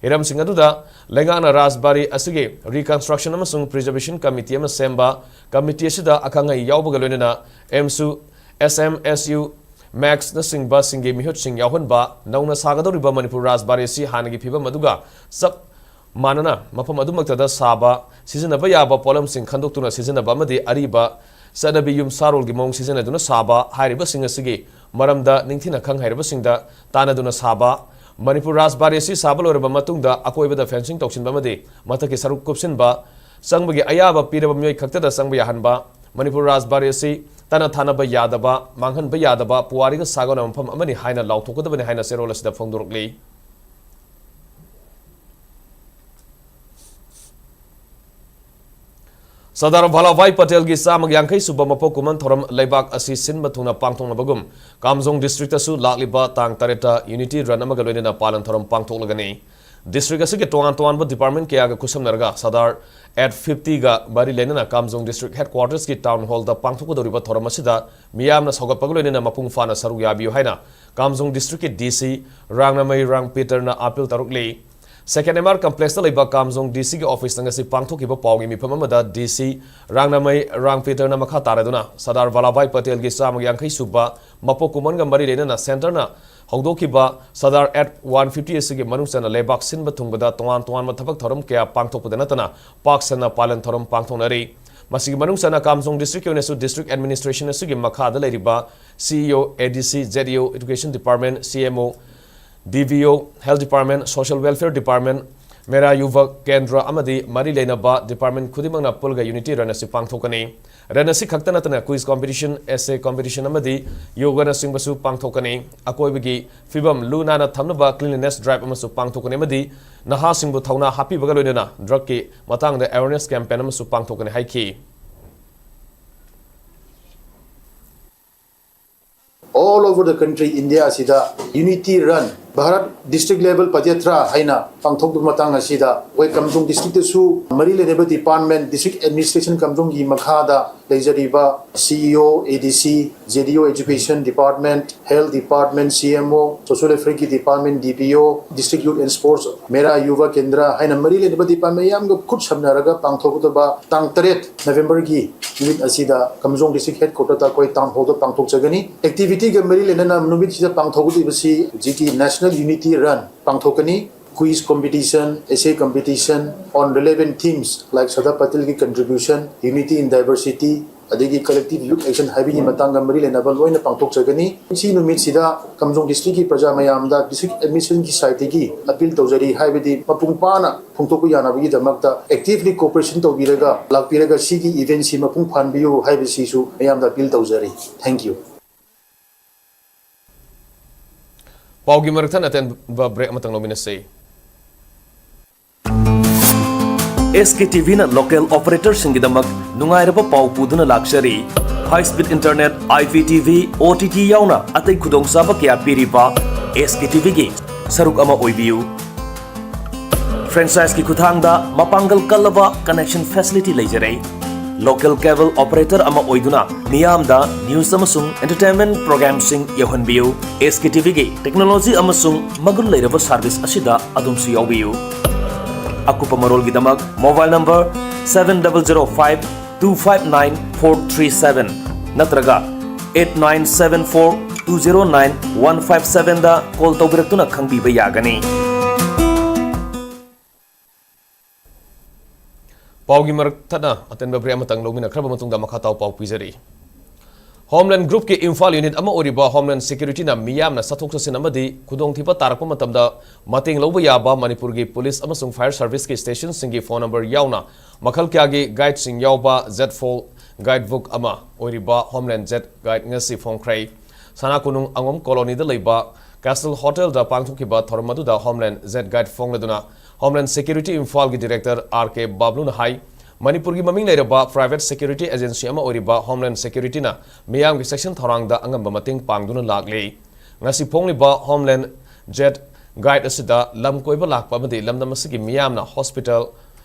ꯍꯤꯔꯝꯁꯤꯡ ꯑꯗꯨꯗ ꯂꯩꯉꯥꯛꯅ ꯔꯥꯖꯕꯥꯔꯤ ꯑꯁꯤꯒꯤ reconstruction ꯑꯃꯁꯨꯡ preservation committee ꯑꯃ ꯁꯦꯝꯕ, committee ꯑꯁꯤꯗ ꯑꯈꯪ ꯑꯍꯩ ꯌꯥꯎꯕꯒ ꯂꯣꯏꯅꯅ ꯑꯦꯝꯁꯨ, S M S U, ꯃꯦꯛꯁꯅꯆꯤꯡꯕꯁꯤꯡꯒꯤ ꯃꯤꯍꯨꯠꯁꯤꯡ ꯌꯥꯎꯍꯟꯕ, ꯅꯧꯅ ꯁꯥꯒꯗꯧꯔꯤꯕ ꯃꯅꯤꯄꯨꯔ ꯔꯥꯖꯕꯥꯔꯤ ꯑꯁꯤ ꯍꯥꯟꯅꯒꯤ ꯐꯤꯕꯝ ꯑꯗꯨꯒ ꯆꯞ ꯃꯥꯟꯅꯅ ꯃꯐꯝ ꯑꯗꯨꯃꯛꯇꯗ ꯁꯥꯕ, ꯁꯤꯖꯤꯟꯅꯕ ꯌꯥꯕ ꯄꯣꯠꯂꯝꯁꯤꯡ ꯈꯟꯗꯣꯛꯇꯨꯅ ꯁꯤꯖꯤꯟꯅꯕ ꯑꯃꯗꯤ ꯑꯔꯤꯕ ꯆꯠꯅꯕꯤ ꯌꯨꯝ ꯁꯥꯔꯣꯜꯒꯤ ꯃꯑꯣꯡ ꯁꯤꯖꯤꯟꯅꯗꯨꯅ ꯁꯥꯕ ꯍꯥꯏꯔꯤꯕꯁꯤꯡ ꯑꯁꯤꯒꯤ ꯃꯔꯝꯗ ꯅꯤꯡꯊꯤꯅ ꯈꯪ ꯍꯩꯔꯕꯁꯤꯡꯗ ꯇꯥꯟꯅꯗꯨꯅ ꯁꯥꯕ, ꯃꯅꯤꯄꯨꯔ ꯔꯥꯖꯕꯥꯔꯤ ꯑꯁꯤ ꯁꯥꯕ ꯂꯣꯏꯔꯕ ꯃꯇꯨꯡꯗ ꯑꯀꯣꯏꯕꯗ fencing ꯇꯧꯁꯤꯟꯕ ꯑꯃꯗꯤ ꯃꯊꯛꯀꯤ ꯁꯔꯨꯛ ꯀꯨꯞꯁꯤꯟꯕ, ꯆꯪꯕꯒꯤ ꯑꯌꯥꯕ ꯄꯤꯔꯕ ꯃꯤꯑꯣꯏ ꯈꯛꯇꯗ ꯆꯪꯕ ꯌꯥꯍꯟꯕ, ꯃꯅꯤꯄꯨꯔ ꯔꯥꯖꯕꯥꯔꯤ ꯑꯁꯤ ꯇꯠꯅ ꯊꯥꯅꯕ ꯌꯥꯗꯕ, ꯃꯥꯡꯍꯟꯕ ꯌꯥꯗꯕ ꯄꯨꯋꯥꯔꯤꯒ ꯁꯥꯒꯣꯟꯅꯕ ꯃꯐꯝ ꯑꯃꯅꯤ ꯍꯥꯏꯅ ꯂꯥꯎꯊꯣꯛꯀꯗꯕꯅꯤ ꯍꯥꯏꯅ ꯆꯦꯔꯣꯜ ꯑꯁꯤꯗ ꯐꯣꯡꯗꯣꯔꯛꯂꯤ꯫ ꯁꯔꯗꯥꯔ ꯚꯥꯂꯥꯚꯥꯏ ꯄꯇꯦꯜꯒꯤ ꯆꯥꯝꯃꯒ ꯌꯥꯡꯈꯩ ꯁꯨꯕ ꯃꯄꯣꯛ ꯀꯨꯝꯑꯣꯟ ꯊꯧꯔꯝ ꯂꯩꯕꯥꯛ ꯑꯁꯤ ꯁꯤꯟꯕ ꯊꯨꯡꯅ ꯄꯥꯡꯊꯣꯛꯅꯕꯒꯨꯝ ꯀꯥꯝꯖꯣꯡ district ꯇꯁꯨ ꯂꯥꯛꯂꯤꯕ ꯇꯥꯡ ꯇꯔꯦꯠꯇ unity run ꯑꯃꯒ ꯂꯣꯏꯅꯅ ꯄꯥꯂꯟ ꯊꯧꯔꯝ ꯄꯥꯡꯊꯣꯛꯂꯒꯅꯤ꯫ District ꯑꯁꯤꯒꯤ ꯇꯣꯉꯥꯟ ꯇꯣꯉꯥꯟꯕ department ꯀꯌꯥꯒ ꯈꯨꯠꯁꯝꯅꯔꯒ ꯁꯔꯗꯥꯔ at fifty ꯒ ꯃꯔꯤ ꯂꯩꯅꯅ ꯀꯥꯝꯖꯣꯡ district headquarters ꯀꯤ town hall ꯗ ꯄꯥꯡꯊꯣꯛꯀꯗꯧꯔꯤꯕ ꯊꯧꯔꯝ ꯑꯁꯤꯗ ꯃꯤꯌꯥꯝꯅ ꯁꯧꯒꯠꯄꯒ ꯂꯣꯏꯅꯅ ꯃꯄꯨꯡ ꯐꯥꯅ ꯁꯔꯨꯛ ꯌꯥꯕꯤꯌꯨ ꯍꯥꯏꯅ ꯀꯥꯝꯖꯣꯡ district ꯀꯤ D C ꯔꯥꯡꯅꯃꯩ ꯔꯥꯡ ꯄꯤꯇꯔꯅ appeal ꯇꯧꯔꯛꯂꯤ꯫ Second M R complex ꯇ ꯂꯩꯕ ꯀꯥꯝꯖꯣꯡ D C ꯒꯤ office ꯇ ꯉꯁꯤ ꯄꯥꯡꯊꯣꯛꯈꯤꯕ ꯄꯥꯎꯒꯤ ꯃꯤꯐꯝ ꯑꯃꯗ D C ꯔꯥꯡꯅꯃꯩ ꯔꯥꯡ ꯄꯤꯇꯔꯅ ꯃꯈꯥ ꯇꯥꯔꯗꯨꯅ ꯁꯔꯗꯥꯔ ꯚꯥꯂꯥꯚꯥꯏ ꯄꯇꯦꯜꯒꯤ ꯆꯥꯝꯃꯒ ꯌꯥꯡꯈꯩ ꯁꯨꯕ ꯃꯄꯣꯛ ꯀꯨꯝꯑꯣꯟꯒ ꯃꯔꯤ ꯂꯩꯅꯅ centre ꯅ ꯍꯧꯗꯣꯛꯈꯤꯕ ꯁꯔꯗꯥꯔ at one fifty ꯑꯁꯤꯒꯤ ꯃꯅꯨꯡ ꯆꯟꯅ ꯂꯩꯕꯥꯛ ꯁꯤꯟꯕ ꯊꯨꯡꯕꯗ ꯇꯣꯉꯥꯟ ꯇꯣꯉꯥꯟꯕ ꯊꯕꯛ ꯊꯧꯔꯝ ꯀꯌꯥ ꯄꯥꯡꯊꯣꯛꯄꯗ ꯅꯠꯇꯅ ꯄꯥꯛ ꯁꯟꯅ ꯄꯥꯂꯟ ꯊꯧꯔꯝ ꯄꯥꯡꯊꯣꯛꯅꯔꯤ꯫ ꯃꯁꯤꯒꯤ ꯃꯅꯨꯡ ꯆꯟꯅ ꯀꯥꯝꯖꯣꯡ district ꯀꯤ ꯑꯣꯏꯅꯁꯨ district administration ꯑꯁꯤꯒꯤ ꯃꯈꯥꯗ ꯂꯩꯔꯤꯕ C E O, A D C, Z E O, education department, C M O, D V O, health department, social welfare department, ꯃꯦꯔꯥ ꯌꯨꯚꯛ ꯀꯦꯟꯗ꯭ꯔ ꯑꯃꯗꯤ ꯃꯔꯤ ꯂꯩꯅꯕ department ꯈꯨꯗꯤꯡꯃꯛꯅ ꯄꯨꯜꯂꯒ unity run ꯑꯁꯤ ꯄꯥꯡꯊꯣꯛꯀꯅꯤ꯫ Run ꯑꯁꯤ ꯈꯛꯇ ꯅꯠꯇꯅ quiz competition, essay competition ꯑꯃꯗꯤ ꯌꯣꯒꯅꯆꯤꯡꯕꯁꯨ ꯄꯥꯡꯊꯣꯛꯀꯅꯤ꯫ ꯑꯀꯣꯏꯕꯒꯤ ꯐꯤꯕꯝ ꯂꯨ ꯅꯥꯟꯅ ꯊꯝꯅꯕ cleanliness drive ꯑꯃꯁꯨ ꯄꯥꯡꯊꯣꯛꯀꯅꯤ ꯑꯃꯗꯤ ꯅꯍꯥꯁꯤꯡꯕꯨ ꯊꯧꯅꯥ ꯍꯥꯞꯄꯤꯕꯒ ꯂꯣꯏꯅꯅ drug ꯀꯤ ꯃꯇꯥꯡꯗ awareness campaign ꯑꯃꯁꯨ ꯄꯥꯡꯊꯣꯛꯀꯅꯤ ꯍꯥꯏꯈꯤ꯫ All over the country, India ꯑꯁꯤꯗ unity run Bharat district level padyatra ꯍꯥꯏꯅ ꯄꯥꯡꯊꯣꯛꯄ ꯃꯇꯥꯡ ꯑꯁꯤꯗ ꯑꯩꯈꯣꯏ ꯀꯥꯝꯖꯣꯡ ꯗꯤꯁꯇ꯭ꯔꯤꯛꯇꯁꯨ ꯃꯔꯤ ꯂꯩꯅꯕ ꯗꯤꯄꯥꯔꯠꯃꯦꯟ, ꯗꯤꯁꯇ꯭ꯔꯤꯛ ꯑꯦꯗꯃꯤꯅꯤꯁꯇ꯭ꯔꯦꯁꯟ ꯀꯥꯝꯖꯣꯡꯒꯤ ꯃꯈꯥꯗ ꯂꯩꯖꯔꯤꯕ ꯁꯤ ꯏ ꯑꯣ, ꯑꯦ ꯗꯤ ꯁꯤ, ꯖꯦ ꯗꯤ ꯑꯣ, ꯑꯦꯖꯨꯀꯦꯁꯟ ꯗꯤꯄꯥꯔꯠꯃꯦꯟ, ꯍꯦꯜꯊ ꯗꯤꯄꯥꯔꯠꯃꯦꯟ, ꯁꯤ ꯑꯦꯝ ꯑꯣ, ꯁꯣꯁꯤꯌꯦꯜ ꯋꯦꯜꯐꯤꯌꯔꯒꯤ ꯗꯤꯄꯥꯔꯠꯃꯦꯟ, ꯗꯤ ꯄꯤ ꯑꯣ, ꯗꯤꯁꯇ꯭ꯔꯤꯛ ꯌꯨꯊ ꯑꯦꯟ ꯁ꯭ꯄꯣꯔꯠꯁ, ꯃꯦꯔꯥ ꯌꯨꯚꯥ ꯀꯦꯟꯗ꯭ꯔ ꯍꯥꯏꯅ ꯃꯔꯤ ꯂꯩꯅꯕ ꯗꯤꯄꯥꯔꯠꯃꯦꯟ ꯃꯌꯥꯝꯒ ꯈꯨꯠ ꯁꯝꯅꯔꯒ ꯄꯥꯡꯊꯣꯛꯀꯗꯕ ꯇꯥꯡ ꯇꯔꯦꯠ ꯅꯕꯦꯝꯕꯔꯒꯤ ꯅꯨꯃꯤꯠ ꯑꯁꯤꯗ ꯀꯥꯝꯖꯣꯡ ꯗꯤꯁꯇ꯭ꯔꯤꯛ ꯍꯦꯗꯀ꯭ꯋꯥꯇꯔꯗ ꯑꯩꯈꯣꯏ ꯇꯥꯎꯟ ꯍꯣꯜꯗ ꯄꯥꯡꯊꯣꯛꯆꯒꯅꯤ꯫ ꯑꯦꯛꯇꯤꯚꯤꯇꯤꯒ ꯃꯔꯤ ꯂꯩꯅꯅ ꯅꯨꯃꯤꯠꯁꯤꯗ ꯄꯥꯡꯊꯣꯛꯀꯗꯧꯔꯤꯕꯁꯤ ꯍꯧꯖꯤꯛꯀꯤ ꯅꯦꯁꯅꯦꯜ ꯌꯨꯅꯤꯇꯤ ꯔꯟ ꯄꯥꯡꯊꯣꯛꯀꯅꯤ꯫ Quiz competition, essay competition on relevant themes like Sardar ꯄꯇꯦꯜꯒꯤ contribution, unity in diversity, ꯑꯗꯒꯤ collective youth action ꯍꯥꯏꯕꯒꯤ ꯃꯇꯥꯡꯗ ꯃꯔꯤ ꯂꯩꯅꯕ ꯂꯣꯏꯅ ꯄꯥꯡꯊꯣꯛꯆꯒꯅꯤ꯫ ꯁꯤ ꯅꯨꯃꯤꯠꯁꯤꯗ ꯀꯥꯝꯖꯣꯡ ꯗꯤꯁꯇ꯭ꯔꯤꯛꯀꯤ ꯄ꯭ꯔꯖꯥ ꯃꯌꯥꯝꯗ ꯗꯤꯁꯇ꯭ꯔꯤꯛ ꯑꯦꯗꯃꯤꯅꯤꯁꯇ꯭ꯔꯦꯁꯟꯒꯤ ꯁꯥꯏꯠꯇꯒꯤ ꯑꯄꯤꯜ ꯇꯧꯖꯔꯤ, ꯍꯥꯏꯕꯗꯤ ꯃꯄꯨꯡ ꯐꯥꯅ ꯐꯣꯡꯗꯣꯛꯄ ꯌꯥꯅꯕꯒꯤꯗꯃꯛꯇ actively cooperation ꯇꯧꯕꯤꯔꯒ ꯂꯥꯛꯄꯤꯔꯒ ꯁꯤꯒꯤ ꯏꯚꯦꯟꯁꯤ ꯃꯄꯨꯡ ꯐꯥꯍꯟꯕꯤꯌꯨ ꯍꯥꯏꯕꯁꯤꯁꯨ ꯃꯌꯥꯝꯗ ꯑꯄꯤꯜ ꯇꯧꯖꯔꯤ꯫ Thank you. ꯄꯥꯎꯒꯤ ꯃꯔꯛ ꯊꯠꯅ ꯑꯇꯦꯟꯕ ꯕ꯭ꯔꯦꯛ ꯑꯃꯇꯪ ꯂꯧꯃꯤꯟꯅꯁꯤ꯫ ꯑꯦꯁ ꯀꯦ ꯇꯤ ꯚꯤꯅ ꯂꯣꯀꯦꯜ ꯑꯣꯄꯔꯦꯇꯔꯁꯤꯡꯒꯤꯗꯃꯛ ꯅꯨꯡꯉꯥꯏꯔꯕ ꯄꯥꯎ ꯄꯨꯗꯨꯅ ꯂꯥꯛꯆꯔꯤ꯫ High speed internet, I P T V, O T T ꯌꯥꯎꯅ ꯑꯇꯩ ꯈꯨꯗꯣꯡꯆꯥꯕ ꯀꯌꯥ ꯄꯤꯔꯤꯕ ꯑꯦꯁ ꯀꯦ ꯇꯤ ꯚꯤꯒꯤ ꯁꯔꯨꯛ ꯑꯃ ꯑꯣꯏꯕꯤꯌꯨ꯫ ꯐ꯭ꯔꯦꯟꯆꯥꯏꯖꯀꯤ ꯈꯨꯠꯊꯥꯡꯗ ꯃꯄꯥꯡꯒꯜ ꯀꯜꯂꯕ ꯀꯅꯦꯛꯁꯟ ꯐꯦꯁꯤꯂꯤꯇꯤ ꯂꯩꯖꯔꯦ꯫ ꯂꯣꯀꯦꯜ ꯀꯦꯕꯜ ꯑꯣꯄꯔꯦꯇꯔ ꯑꯃ ꯑꯣꯏꯗꯨꯅ ꯃꯤꯌꯥꯝꯗ ꯅ꯭ꯌꯨꯁ ꯑꯃꯁꯨꯡ ꯑꯦꯟꯇꯔꯇꯦꯟꯃꯦꯟ ꯄ꯭ꯔꯣꯒ꯭ꯔꯥꯝꯁꯤꯡ ꯌꯧꯍꯟꯕꯤꯌꯨ꯫ ꯑꯦꯁ ꯀꯦ ꯇꯤ ꯚꯤꯒꯤ ꯇꯦꯛꯅꯣꯂꯣꯖꯤ ꯑꯃꯁꯨꯡ ꯃꯒꯨꯟ ꯂꯩꯔꯕ ꯁꯥꯔꯚꯤꯁ ꯑꯁꯤꯗ ꯑꯗꯣꯝꯁꯨ ꯌꯥꯎꯕꯤꯌꯨ꯫ ꯑꯀꯨꯞꯄ ꯃꯔꯣꯜꯒꯤꯗꯃꯛ mobile number seven double zero five two five nine four three seven ꯅꯠꯇ꯭ꯔꯒ eight nine seven four two zero nine one five seven ꯗ ꯀꯣꯜ ꯇꯧꯕꯤꯔꯛꯇꯨꯅ ꯈꯪꯕꯤꯕ ꯌꯥꯒꯅꯤ꯫ ꯄꯥꯎꯒꯤ ꯃꯔꯛ ꯊꯠꯅ ꯑꯇꯦꯟꯕ ꯕ꯭ꯔꯦꯛ ꯑꯃꯇꯪ ꯂꯧꯃꯤꯟꯅꯈ꯭ꯔꯕ ꯃꯇꯨꯡꯗ ꯃꯈꯥ ꯇꯥꯕ ꯄꯥꯎ ꯄꯤꯖꯔꯤ꯫ ꯍꯣꯝꯂꯦꯟ ꯒ꯭ꯔꯨꯞꯀꯤ ꯏꯝꯐꯥꯜ ꯌꯨꯅꯤꯠ ꯑꯃ ꯑꯣꯏꯔꯤꯕ ꯍꯣꯝꯂꯦꯟ ꯁꯦꯀ꯭ꯌꯨꯔꯤꯇꯤꯅ ꯃꯤꯌꯥꯝꯅ ꯆꯠꯊꯣꯛ ꯆꯠꯁꯤꯟ ꯑꯃꯗꯤ ꯈꯨꯗꯣꯡꯊꯤꯕ ꯇꯥꯔꯛꯄ ꯃꯇꯝꯗ ꯃꯇꯦꯡ ꯂꯧꯕ ꯌꯥꯕ ꯃꯅꯤꯄꯨꯔꯒꯤ ꯄꯨꯂꯤꯁ ꯑꯃꯁꯨꯡ ꯐꯥꯌꯔ ꯁꯔꯚꯤꯁꯀꯤ ꯁ꯭ꯇꯦꯁꯟꯁꯤꯡꯒꯤ ꯐꯣꯟ ꯅꯝꯕꯔ ꯌꯥꯎꯅ ꯃꯈꯜ ꯀꯌꯥꯒꯤ ꯒꯥꯏꯗꯁꯤꯡ ꯌꯥꯎꯕ ꯖꯦꯠ ꯐꯣꯜ ꯒꯥꯏꯗꯕꯨꯛ ꯑꯃ ꯑꯣꯏꯔꯤꯕ ꯍꯣꯝꯂꯦꯟ ꯖꯦꯠ ꯒꯥꯏꯗ ꯉꯁꯤ ꯐꯣꯡꯈ꯭ꯔꯦ꯫ ꯁꯅꯥ ꯀꯣꯅꯨꯡ ꯑꯉꯣꯝ ꯀꯣꯂꯣꯅꯤꯗ ꯂꯩꯕ ꯀꯦꯁꯜ ꯍꯣꯇꯦꯜꯗ ꯄꯥꯡꯊꯣꯛꯈꯤꯕ ꯊꯧꯔꯝ ꯑꯗꯨꯗ ꯍꯣꯝꯂꯦꯟ ꯖꯦꯠ ꯒꯥꯏꯗ ꯐꯣꯡꯂꯗꯨꯅ ꯍꯣꯝꯂꯦꯟ ꯁꯦꯀ꯭ꯌꯨꯔꯤꯇꯤ ꯏꯝꯐꯥꯜꯒꯤ ꯗꯤꯔꯦꯛꯇꯔ ꯑꯥꯔ ꯀꯦ ꯕꯥꯕ꯭ꯂꯨꯅ ꯍꯥꯏ, ꯃꯅꯤꯄꯨꯔꯒꯤ ꯃꯃꯤꯡ ꯂꯩꯔꯕ ꯄ꯭ꯔꯥꯏꯚꯦꯠ ꯁꯦꯀ꯭ꯌꯨꯔꯤꯇꯤ ꯑꯦꯖꯦꯟꯁꯤ ꯑꯃ ꯑꯣꯏꯔꯤꯕ ꯍꯣꯝꯂꯦꯟ ꯁꯦꯀ꯭ꯌꯨꯔꯤꯇꯤꯅ ꯃꯤꯌꯥꯝꯒꯤ ꯆꯦꯛꯁꯤꯟ ꯊꯧꯔꯥꯡꯗ ꯑꯉꯝꯕ ꯃꯇꯦꯡ ꯄꯥꯡꯗꯨꯅ ꯂꯥꯛꯂꯤ꯫ ꯉꯁꯤ ꯐꯣꯡꯂꯤꯕ ꯍꯣꯝꯂꯦꯟ ꯖꯦꯠ ꯒꯥꯏꯗ ꯑꯁꯤꯗ ꯂꯝ ꯀꯣꯏꯕ ꯂꯥꯛꯄ ꯑꯃꯗꯤ ꯂꯝꯗꯝ ꯑꯁꯤꯒꯤ ꯃꯤꯌꯥꯝꯅ ꯍꯣꯁꯄꯤꯇꯥꯜ,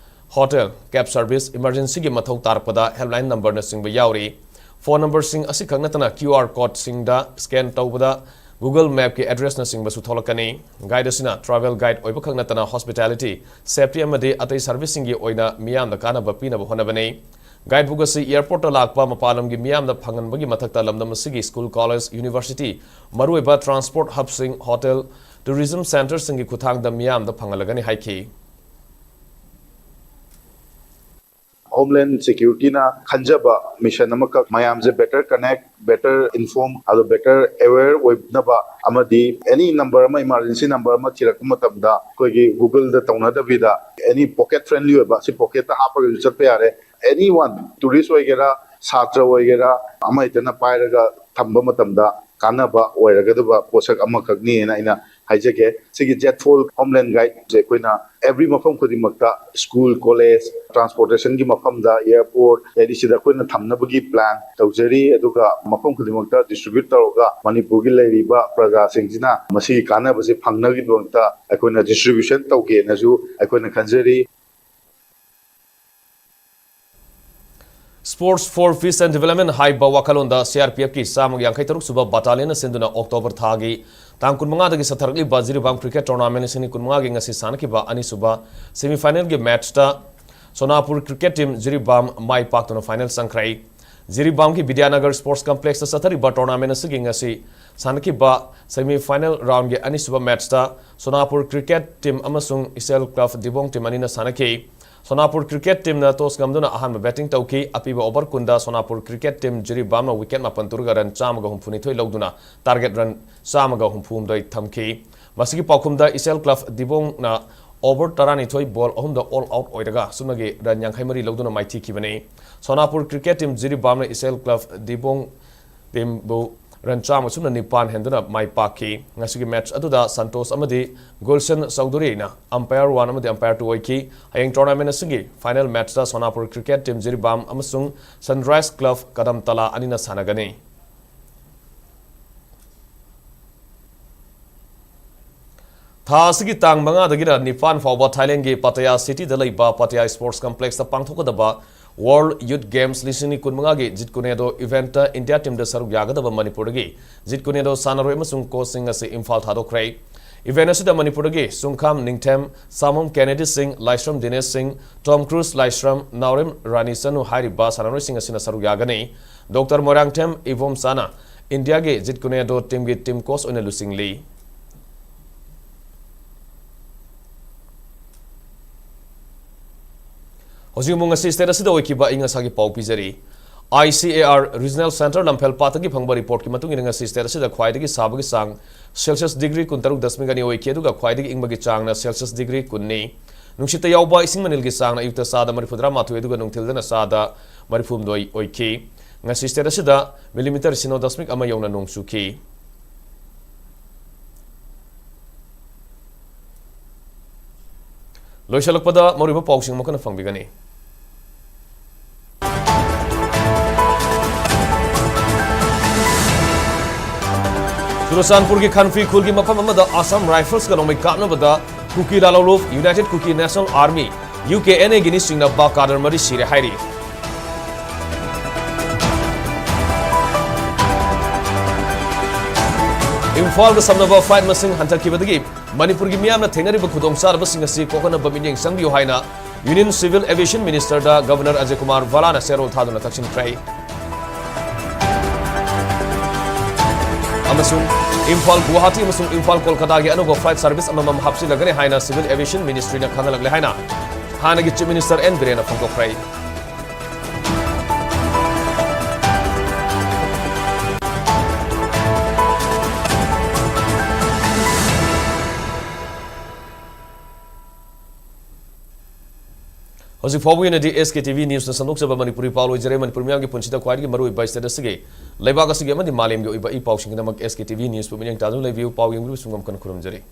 ꯍꯣꯇꯦꯜ, ꯀꯦꯕ ꯁꯔꯚꯤꯁ, ꯏꯃꯔꯖꯦꯟꯁꯤꯒꯤ ꯃꯊꯧ ꯇꯥꯔꯛꯄꯗ ꯍꯦꯜꯞꯂꯥꯏꯟ ꯅꯝꯕꯔꯅꯆꯤꯡꯕ ꯌꯥꯎꯔꯤ꯫ ꯐꯣꯟ ꯅꯝꯕꯔꯁꯤꯡ ꯑꯁꯤꯈꯛ ꯅꯠꯇꯅ QR ꯀꯣꯗꯁꯤꯡꯗ ꯁ꯭ꯀꯦꯟ ꯇꯧꯕꯗ Google ꯃꯦꯞꯀꯤ ꯑꯦꯗ꯭ꯔꯦꯁꯅꯆꯤꯡꯕꯁꯨ ꯊꯣꯛꯂꯛꯀꯅꯤ꯫ ꯒꯥꯏꯗ ꯑꯁꯤꯅ ꯇ꯭ꯔꯥꯚꯦꯜ ꯒꯥꯏꯗ ꯑꯣꯏꯕꯈꯛ ꯅꯠꯇꯅ ꯍꯣꯁꯄꯤꯇꯥꯂꯤꯇꯤ, ꯁꯦꯐꯇꯤ ꯑꯃꯗꯤ ꯑꯇꯩ ꯁꯔꯚꯤꯁꯁꯤꯡꯒꯤ ꯑꯣꯏꯅ ꯃꯤꯌꯥꯝꯗ ꯀꯥꯟꯅꯕ ꯄꯤꯅꯕ ꯍꯣꯠꯅꯕꯅꯤ꯫ ꯒꯥꯏꯗꯕꯨꯛ ꯑꯁꯤ ꯑꯦꯌꯔꯄꯣꯔꯠꯇ ꯂꯥꯛꯄ ꯃꯄꯥꯟ ꯂꯝꯒꯤ ꯃꯤꯌꯥꯝꯗ ꯐꯪꯍꯟꯕꯒꯤ ꯃꯊꯛꯇ ꯂꯝꯗꯝ ꯑꯁꯤꯒꯤ ꯁ꯭ꯀꯨꯜ, ꯀꯣꯂꯦꯖ, ꯌꯨꯅꯤꯚꯔꯁꯤꯇꯤ, ꯃꯔꯨꯑꯣꯏꯕ ꯇ꯭ꯔꯥꯟꯁꯄꯣꯔꯠ ꯍꯕꯁꯤꯡ, ꯍꯣꯇꯦꯜ, ꯇꯨꯔꯤꯖꯝ ꯁꯦꯟꯇꯔꯁꯤꯡꯒꯤ ꯈꯨꯠꯊꯥꯡꯗ ꯃꯤꯌꯥꯝꯗ ꯐꯪꯍꯜꯂꯒꯅꯤ ꯍꯥꯏꯈꯤ꯫ ꯍꯣꯝꯂꯦꯟ ꯁꯦꯀ꯭ꯌꯨꯔꯤꯇꯤꯅ ꯈꯟꯖꯕ ꯃꯤꯁꯟ ꯑꯃꯈꯛ, ꯃꯌꯥꯝꯁꯦ better connect, better inform, ꯑꯗꯣ better aware ꯑꯣꯏꯅꯕ ꯑꯃꯗꯤ any number ꯑꯃ, emergency number ꯑꯃ ꯊꯤꯔꯛꯄ ꯃꯇꯝꯗ ꯑꯩꯈꯣꯏꯒꯤ Google ꯗ ꯇꯧꯅꯗꯕꯤꯗ any pocket friendly ꯑꯣꯏꯕ, ꯁꯤ pocket ꯇ ꯍꯥꯞꯄꯒꯁꯨ ꯆꯠꯄ ꯌꯥꯔꯦ꯫ Anyone, tourist ꯑꯣꯏꯒꯦꯔꯥ, ꯁꯥꯇ꯭ꯔ ꯑꯣꯏꯒꯦꯔꯥ, ꯑꯃ ꯍꯦꯛꯇꯅ ꯄꯥꯏꯔꯒ ꯊꯝꯕ ꯃꯇꯝꯗ ꯀꯥꯟꯅꯕ ꯑꯣꯏꯔꯒꯗꯕ ꯄꯣꯠꯁꯛ ꯑꯃꯈꯛꯅꯤꯅ ꯑꯩꯅ ꯍꯥꯏꯖꯒꯦ꯫ ꯁꯤꯒꯤ ꯖꯦꯠ ꯐꯣꯜ ꯍꯣꯝꯂꯦꯟ ꯒꯥꯏꯗꯁꯦ ꯑꯩꯈꯣꯏꯅ every ꯃꯐꯝ ꯈꯨꯗꯤꯡꯃꯛꯇ, ꯁ꯭ꯀꯨꯜ, ꯀꯣꯂꯦꯖ, ꯇ꯭ꯔꯥꯟꯁꯄꯣꯔꯇꯦꯁꯟꯒꯤ ꯃꯐꯝꯗ, ꯑꯦꯌꯔꯄꯣꯔꯠ, ꯑꯗꯩꯗꯤ ꯁꯤꯗ ꯑꯩꯈꯣꯏꯅ ꯊꯝꯅꯕꯒꯤ ꯄ꯭ꯂꯥꯟ ꯇꯧꯖꯔꯤ꯫ ꯑꯗꯨꯒ ꯃꯐꯝ ꯈꯨꯗꯤꯡꯃꯛꯇ ꯗꯤꯁꯇ꯭ꯔꯤꯕ꯭ꯌꯨꯠ ꯇꯧꯔꯒ ꯃꯅꯤꯄꯨꯔꯒꯤ ꯂꯩꯔꯤꯕ ꯄ꯭ꯔꯖꯥꯁꯤꯡꯁꯤꯅ ꯃꯁꯤꯒꯤ ꯀꯥꯟꯅꯕꯁꯤ ꯐꯪꯅꯕꯒꯤꯗꯃꯛꯇ ꯑꯩꯈꯣꯏꯅ ꯗꯤꯁꯇ꯭ꯔꯤꯕ꯭ꯌꯨꯁꯟ ꯇꯧꯒꯦꯅꯁꯨ ꯑꯩꯈꯣꯏꯅ ꯈꯟꯖꯔꯤ꯫ Sports for Peace and Development ꯍꯥꯏꯕ ꯋꯥꯈꯜꯂꯣꯟꯗ CRPF ꯀꯤ ꯆꯥꯝꯃꯒ ꯌꯥꯡꯈꯩ ꯇꯔꯨꯛ ꯁꯨꯕ ꯕꯠꯇꯥꯂꯤꯌꯟꯅ ꯁꯤꯟꯗꯨꯅ ꯑꯣꯛꯇꯣꯕꯔ ꯊꯥꯒꯤ ꯇꯥꯡ ꯀꯨꯟꯃꯉꯥꯗꯒꯤ ꯆꯠꯊꯔꯛꯂꯤꯕ ꯖꯤꯔꯤꯕꯥꯝ ꯀ꯭ꯔꯤꯀꯦꯠ ꯇꯣꯔꯅꯥꯃꯦꯟ ꯂꯤꯁꯤꯡ ꯑꯅꯤ ꯀꯨꯟꯃꯉꯥꯒꯤ ꯉꯁꯤ ꯁꯥꯟꯅꯈꯤꯕ ꯑꯅꯤꯁꯨꯕ ꯁꯦꯃꯤꯐꯥꯏꯅꯦꯜꯒꯤ ꯃꯦꯠꯆꯇ ꯁꯣꯅꯥꯄꯨꯔ ꯀ꯭ꯔꯤꯀꯦꯠ ꯇꯤꯝ ꯖꯤꯔꯤꯕꯥꯝ ꯃꯥꯏ ꯄꯥꯛꯇꯨꯅ ꯐꯥꯏꯅꯦꯜ ꯆꯪꯈ꯭ꯔꯦ꯫ ꯖꯤꯔꯤꯕꯥꯝꯒꯤ ꯕꯤꯗ꯭ꯌꯥꯅꯒꯔ ꯁ꯭ꯄꯣꯔꯠꯁ ꯀꯝꯄ꯭ꯂꯦꯛꯁꯇ ꯆꯠꯊꯔꯤꯕ ꯇꯣꯔꯅꯥꯃꯦꯟ ꯑꯁꯤꯒꯤ ꯉꯁꯤ ꯁꯥꯟꯅꯈꯤꯕ ꯁꯦꯃꯤꯐꯥꯏꯅꯦꯜ ꯔꯥꯎꯟꯒꯤ ꯑꯅꯤꯁꯨꯕ ꯃꯦꯠꯆꯇ ꯁꯣꯅꯥꯄꯨꯔ ꯀ꯭ꯔꯤꯀꯦꯠ ꯇꯤꯝ ꯑꯃꯁꯨꯡ ꯏꯁꯦꯜ ꯀ꯭ꯂꯕ ꯗꯤꯕꯣꯡ ꯇꯤꯝ ꯑꯅꯤꯅ ꯁꯥꯟꯅꯈꯤ꯫ ꯁꯣꯅꯥꯄꯨꯔ ꯀ꯭ꯔꯤꯀꯦꯠ ꯇꯤꯝꯅ ꯇꯣꯁ ꯉꯝꯗꯨꯅ ꯑꯍꯥꯟꯕ ꯕꯦꯇꯤꯡ ꯇꯧꯈꯤ꯫ ꯑꯄꯤꯕ ꯑꯣꯚꯔ ꯀꯨꯟꯗ ꯁꯣꯅꯥꯄꯨꯔ ꯀ꯭ꯔꯤꯀꯦꯠ ꯇꯤꯝ ꯖꯤꯔꯤꯕꯥꯝꯅ ꯋꯤꯀꯦꯠ ꯃꯥꯄꯟ ꯇꯨꯔꯒ ꯔꯟ ꯆꯥꯝꯃꯒ ꯍꯨꯝꯐꯨꯅꯤꯊꯣꯏ ꯂꯧꯗꯨꯅ ꯇꯥꯔꯒꯦꯠ ꯔꯟ ꯆꯥꯝꯃꯒ ꯍꯨꯝꯐꯨꯍꯨꯝꯗꯣꯏ ꯊꯝꯈꯤ꯫ ꯃꯁꯤꯒꯤ ꯄꯥꯎꯈꯨꯝꯗ ꯏꯁꯦꯜ ꯀ꯭ꯂꯕ ꯗꯤꯕꯣꯡꯅ ꯑꯣꯚꯔ ꯇꯔꯥꯅꯤꯊꯣꯏ ꯕꯣꯜ ꯑꯍꯨꯝꯗ ꯑꯣꯜ ꯑꯥꯎꯠ ꯑꯣꯏꯔꯒ ꯁꯨꯞꯅꯒꯤ ꯔꯟ ꯌꯥꯡꯈꯩ ꯃꯔꯤ ꯂꯧꯗꯨꯅ ꯃꯥꯏꯊꯤꯈꯤꯕꯅꯤ꯫ ꯁꯣꯅꯥꯄꯨꯔ ꯀ꯭ꯔꯤꯀꯦꯠ ꯇꯤꯝ ꯖꯤꯔꯤꯕꯥꯝꯅ ꯏꯁꯦꯜ ꯀ꯭ꯂꯕ ꯗꯤꯕꯣꯡ ꯇꯤꯝꯕꯨ ꯔꯟ ꯆꯥꯝꯃ ꯁꯨꯞꯅ ꯅꯤꯄꯥꯟ ꯍꯦꯟꯗꯨꯅ ꯃꯥꯏ ꯄꯥꯛꯈꯤ꯫ ꯉꯁꯤꯒꯤ ꯃꯦꯠꯆ ꯑꯗꯨꯗ ꯁꯟꯇꯣꯁ ꯑꯃꯗꯤ ꯒꯨꯜꯁꯟ ꯆꯧꯙꯨꯔꯤꯅ umpire one ꯑꯃꯗꯤ umpire two ꯑꯣꯏꯈꯤ꯫ ꯍꯌꯦꯡ ꯇꯣꯔꯅꯥꯃꯦꯟ ꯑꯁꯤꯒꯤ ꯐꯥꯏꯅꯦꯜ ꯃꯦꯠꯆꯇ ꯁꯣꯅꯥꯄꯨꯔ ꯀ꯭ꯔꯤꯀꯦꯠ ꯇꯤꯝ ꯖꯤꯔꯤꯕꯥꯝ ꯑꯃꯁꯨꯡ ꯁꯟꯔꯥꯏꯖ ꯀ꯭ꯂꯕ ꯀꯗꯝꯇꯂꯥ ꯑꯅꯤꯅ ꯁꯥꯟꯅꯒꯅꯤ꯫ ꯊꯥ ꯑꯁꯤꯒꯤ ꯇꯥꯡ ꯃꯉꯥꯗꯒꯤꯅ ꯅꯤꯄꯥꯟ ꯐꯥꯎꯕ ꯊꯥꯏꯂꯦꯟꯒꯤ ꯄꯥꯇꯌꯥ ꯁꯤꯇꯤꯗ ꯂꯩꯕ ꯄꯥꯇꯌꯥ ꯁ꯭ꯄꯣꯔꯠꯁ ꯀꯝꯄ꯭ꯂꯦꯛꯁꯇ ꯄꯥꯡꯊꯣꯛꯀꯗꯕ ꯋꯥꯔꯜꯗ ꯌꯨꯊ ꯒꯦꯝꯁ ꯂꯤꯁꯤꯡ ꯑꯅꯤ ꯀꯨꯟꯃꯉꯥꯒꯤ ꯖꯤꯠ ꯀꯨꯅꯦꯗꯣ ꯏꯚꯦꯟꯠꯇ ꯏꯟꯗꯤꯌꯥ ꯇꯤꯝꯗ ꯁꯔꯨꯛ ꯌꯥꯒꯗꯕ ꯃꯅꯤꯄꯨꯔꯗꯒꯤ ꯖꯤꯠ ꯀꯨꯅꯦꯗꯣ ꯁꯥꯟꯅꯔꯣꯏ ꯑꯃꯁꯨꯡ ꯀꯣꯆꯁꯤꯡ ꯑꯁꯤ ꯏꯝꯐꯥꯜ ꯊꯥꯗꯣꯛꯈ꯭ꯔꯦ꯫ ꯏꯚꯦꯟꯠ ꯑꯁꯤꯗ ꯃꯅꯤꯄꯨꯔꯗꯒꯤ ꯁꯨꯡꯈꯥꯝ ꯅꯤꯡꯊꯦꯝ, ꯁꯥꯃꯝ ꯀꯦꯅꯦꯗꯤ ꯁꯤꯡ, ꯂꯥꯏꯁ꯭ꯔꯝ ꯗꯤꯅꯦꯁ ꯁꯤꯡ, ꯇꯣꯝ ꯀ꯭ꯔꯨꯁ ꯂꯥꯏꯁ꯭ꯔꯝ, ꯅꯥꯎꯔꯦꯝ ꯔꯥꯅꯤ ꯆꯅꯨ ꯍꯥꯏꯔꯤꯕ ꯁꯥꯟꯅꯔꯣꯏꯁꯤꯡ ꯑꯁꯤꯅ ꯁꯔꯨꯛ ꯌꯥꯒꯅꯤ꯫ ꯗꯣꯛꯇꯔ ꯃꯣꯏꯔꯥꯡꯊꯦꯝ ꯏꯕꯣꯝꯆꯥꯅ ꯏꯟꯗꯤꯌꯥꯒꯤ ꯖꯤꯠ ꯀꯨꯅꯦꯗꯣ ꯇꯤꯝꯒꯤ ꯇꯤꯝ ꯀꯣꯆ ꯑꯣꯏꯅ ꯂꯨꯆꯤꯡꯂꯤ꯫ ꯍꯧꯖꯤꯛ ꯑꯃꯨꯛ ꯉꯁꯤ ꯁ꯭ꯇꯦꯠ ꯑꯁꯤꯗ ꯑꯣꯏꯈꯤꯕ ꯑꯏꯪ ꯑꯁꯥꯒꯤ ꯄꯥꯎ ꯄꯤꯖꯔꯤ꯫ I C A R regional centre Lamphel ꯄꯥꯠꯇꯒꯤ ꯐꯪꯕ ꯔꯤꯄꯣꯔꯠꯀꯤ ꯃꯇꯨꯡ ꯏꯟꯅ ꯉꯁꯤ ꯁ꯭ꯇꯦꯠ ꯑꯁꯤꯗ ꯈ꯭ꯋꯥꯏꯗꯒꯤ ꯁꯥꯕꯒꯤ ꯆꯥꯡ ꯁꯦꯜꯁꯤꯌꯁ ꯗꯤꯒ꯭ꯔꯤ ꯀꯨꯟꯇꯔꯨꯛ ꯗꯁꯃꯤꯛ ꯑꯅꯤ ꯑꯣꯏꯈꯤ, ꯑꯗꯨꯒ ꯈ꯭ꯋꯥꯏꯗꯒꯤ ꯏꯪꯕꯒꯤ ꯆꯥꯡꯅ ꯁꯦꯜꯁꯤꯌꯁ ꯗꯤꯒ꯭ꯔꯤ ꯀꯨꯟꯅꯤ꯫ ꯅꯨꯡꯁꯤꯠꯇ ꯌꯥꯎꯕ ꯏꯁꯤꯡ ꯃꯅꯤꯜꯒꯤ ꯆꯥꯡꯅ ꯑꯌꯨꯛꯇ ꯆꯥꯗ ꯃꯔꯤꯐꯨꯇꯔꯥ ꯃꯥꯊꯣꯏ ꯑꯗꯨꯒ ꯅꯨꯡꯊꯤꯜꯗꯅ ꯆꯥꯗ ꯃꯔꯤꯐꯨꯍꯨꯝꯗꯣꯏ ꯑꯣꯏꯈꯤ꯫ ꯉꯁꯤ ꯁ꯭ꯇꯦꯠ ꯑꯁꯤꯗ ꯃꯤꯂꯤꯃꯤꯇꯔ ꯁꯤꯅꯣ ꯗꯁꯃꯤꯛ ꯑꯃ ꯌꯧꯅ ꯅꯣꯡ ꯆꯨꯈꯤ꯫ ꯂꯣꯏꯁꯤꯜꯂꯛꯄꯗ ꯃꯔꯨꯑꯣꯏꯕ ꯄꯥꯎꯁꯤꯡ ꯑꯃꯨꯛ ꯍꯟꯅ ꯐꯪꯕꯤꯒꯅꯤ꯫ ꯆꯨꯔꯆꯥꯟꯄꯨꯔꯒꯤ ꯈꯟꯐꯤ ꯈꯨꯜꯒꯤ ꯃꯐꯝ ꯑꯃꯗ ꯑꯁꯥꯝ ꯔꯥꯏꯐꯜꯁꯀ ꯅꯣꯡꯃꯩ ꯀꯥꯞꯅꯕꯗ ꯀꯨꯀꯤ ꯂꯥꯂꯣꯂꯨꯞ, united Kuki national army, U K N ꯑꯦꯒꯤ ꯅꯤꯁꯤꯡꯅ ꯕꯥ ꯀꯥꯗꯔ ꯃꯔꯤ ꯁꯤꯔꯦ ꯍꯥꯏꯔꯤ꯫ ꯏꯝꯐꯥꯜꯒ ꯁꯝꯅꯕ ꯐ꯭ꯂꯥꯏꯠ ꯃꯁꯤꯡ ꯍꯟꯊꯈꯤꯕꯗꯒꯤ ꯃꯅꯤꯄꯨꯔꯒꯤ ꯃꯤꯌꯥꯝꯅ ꯊꯦꯡꯅꯔꯤꯕ ꯈꯨꯗꯣꯡꯆꯥꯗꯕꯁꯤꯡ ꯑꯁꯤ ꯀꯣꯛꯍꯟꯅꯕ ꯃꯤꯠꯌꯦꯡ ꯆꯪꯕꯤꯌꯨ ꯍꯥꯏꯅ ꯌꯨꯅꯤꯌꯟ ꯁꯤꯚꯤꯜ ꯑꯦꯚꯤꯌꯦꯁꯟ ꯃꯤꯅꯤꯁꯇꯔꯗ ꯒꯕꯔꯅꯔ ꯑꯖꯌ ꯀꯨꯃꯥꯔ ꯚꯥꯂꯥꯅ ꯆꯦꯔꯣꯜ ꯊꯥꯗꯨꯅ ꯇꯛꯁꯤꯟꯈ꯭ꯔꯦ꯫ ꯑꯃꯁꯨꯡ ꯏꯝꯐꯥꯜ ꯒꯨꯋꯥꯍꯥꯇꯤ ꯑꯃꯁꯨꯡ ꯏꯝꯐꯥꯜ ꯀꯣꯜꯀꯇꯥꯒꯤ ꯑꯅꯧꯕ ꯐ꯭ꯂꯥꯏꯠ ꯁꯔꯚꯤꯁ ꯑꯃꯃꯝ ꯍꯥꯞꯆꯤꯜꯂꯒꯅꯤ ꯍꯥꯏꯅ ꯁꯤꯚꯤꯜ ꯑꯦꯚꯤꯌꯦꯁꯟ ꯃꯤꯅꯤꯁꯇ꯭ꯔꯤꯅ ꯈꯪꯍꯜꯂꯛꯂꯦ ꯍꯥꯏꯅ ꯍꯥꯟꯅꯒꯤ ꯆꯤꯐ ꯃꯤꯅꯤꯁꯇꯔ ꯑꯦꯟ ꯕꯤꯔꯦꯟꯅ ꯐꯣꯡꯗꯣꯛꯈ꯭ꯔꯦ꯫ ꯍꯧꯖꯤꯛ ꯐꯥꯎꯕꯒꯤ ꯑꯣꯏꯅꯗꯤ ꯑꯦꯁ ꯀꯦ ꯇꯤ ꯚꯤ ꯅ꯭ꯌꯨꯁꯅ ꯁꯟꯗꯣꯛꯆꯕ ꯃꯅꯤꯄꯨꯔꯤ ꯄꯥꯎ ꯂꯣꯏꯖꯔꯦ꯫ ꯃꯅꯤꯄꯨꯔ ꯃꯤꯌꯥꯝꯒꯤ ꯄꯨꯟꯁꯤꯗ ꯈ꯭ꯋꯥꯏꯗꯒꯤ ꯃꯔꯨꯑꯣꯏꯕ ꯁ꯭ꯇꯦꯠ ꯑꯁꯤꯒꯤ, ꯂꯩꯕꯥꯛ ꯑꯁꯤꯒꯤ ꯑꯃꯗꯤ ꯃꯥꯂꯦꯝꯒꯤ ꯑꯣꯏꯕ ꯏ ꯄꯥꯎꯁꯤꯡꯒꯤꯗꯃꯛ ꯑꯦꯁ ꯀꯦ ꯇꯤ ꯚꯤ ꯅ꯭ꯌꯨꯁꯄꯨ ꯃꯤꯠꯌꯦꯡ ꯇꯥꯗꯨꯅ ꯂꯩꯕꯤꯌꯨ꯫ ꯄꯥꯎ ꯌꯦꯡꯕꯤꯔꯤꯕꯁꯤꯡ ꯑꯃꯨꯛ ꯍꯟꯅ ꯈꯨꯔꯨꯝꯖꯔꯤ꯫